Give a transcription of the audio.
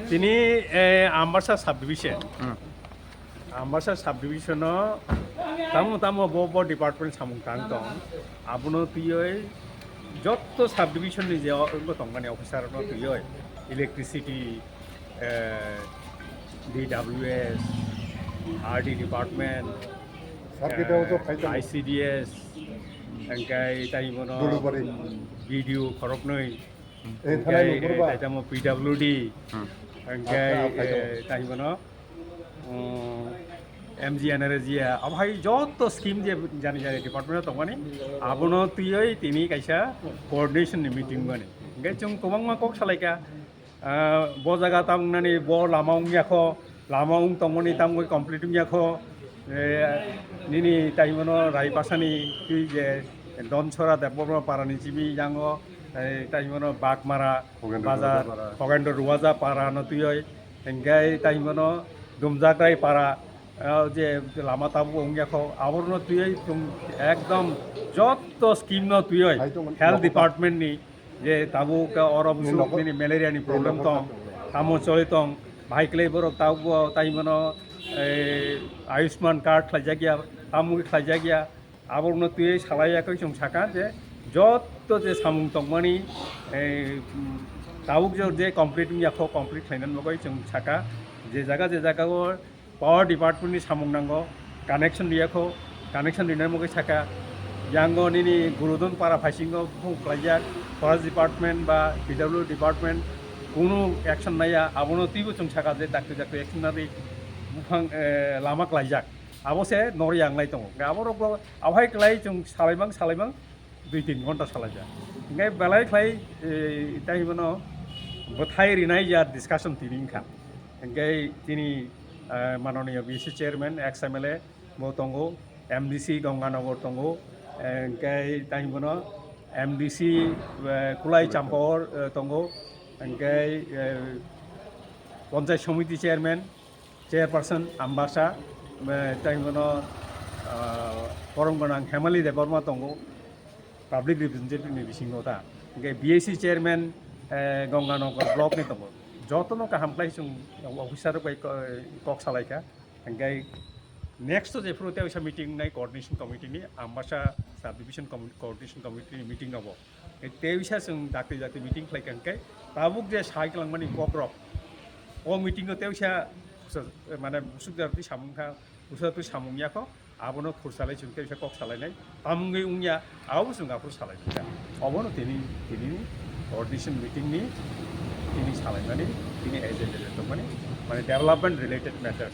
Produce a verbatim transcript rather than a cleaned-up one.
Tini, eh, Ambasa subdivision. Hmm. Ambasa subdivision o tamo tamo bo, bo department samung tang tong. Abono twiwi jotto subdivision ni je o, bo tongmani officer no twiwi electricity, eh, D W S, R D department, eh, I C D S, hingke tai bono B D O khoroknwi, hingke, eh, tai tamo P W D, hingke, eh, tai bono, um, M G N R A G A, abo hai jotto scheme je jani jani department o tongmani, abono twiwi tini kaisa coordination ni meeting mani. Hingke chwng kwbangma kok salaikha, ah, bo jaga tamnani bo lama wngya kho, lama wng tongmani tamgwi complete wngya kho, eh, nini tai bono Raipasani twi je Donsora Debbarma parani simi yango, eh, tai bono Bagmara Bajar, Hogendra Ruwaja para no twiwi, hingke tai bono Dumjakrai para, ah, je lama tabuk wngya kho, aborno twiwi chwng ekdom jotto scheme no twiwi health department ni je tabuk oro busuk nini malaria ni problem tong, tamo choli tong, bahai kwlai borok tabuk bo tai bono, eh, Ayushman card khlaijak ya, tamo khlaijak ya, aborokno twiwi salai ya khe chwng saka je jotto je samung tongmani, eh, tabuk je complete wngya kho, complete khlainani bagwi chwng saka je jaga je jaga o power department ni samung nango, connection riya kho, connection rinani bagwi saka. Yango nini Gurudon para phaisingo buphang khlaijak, forest department ba P W department kunu action naiya, abono twibo chwng saka je dakti dakti action nadi buphang, eh, lama khlaijak. Abo se nori yanglai tongo. Hingke aborok bo abohai kwlai chwng salaimang salaimang dui tin ghonta salaijak. Hingke belai khlai, eh, tai bono bwthai rinai ya discussion tini wngkha. Hingke tini, eh, manoniya B C chairman, ex M L A bo tongo, M D C Ganganagar tongo, eh, hingke tai bono M D C, eh, Kulai Champahor, eh, tongo, hingke, eh, Panchayat Samiti chairman, chairperson Ambasa, eh, tai bono, ah, borom gwnang Hemali Debbarma tongo, public representative ni bisingo ta. Hingke B A C chairman, eh, Ganganagar block ni tongo. Jotono kaham khlai chwng officer rok bai ko-, kok salaikha. Hingke next to jephuru tei wngsa meeting nai coordination committee ni, Ambasa subdivision commi-, coordination committee ni meeting rok bo. Tei wngsa chwng dakti dakti meeting khlai kha hingke tabuk je sai kwlangmani kok rok. O meeting o tei wngsa, mane, busuk jati samung kha, busuk jati samung ya kho, abono khursalai chwng tei wngsa kok salainai. Tamungwi wngya, abo chwng aphuru salainai. Obono tini, tini coordination meeting ni tini salaimani, tini agenda tongmani, mane, development related matters.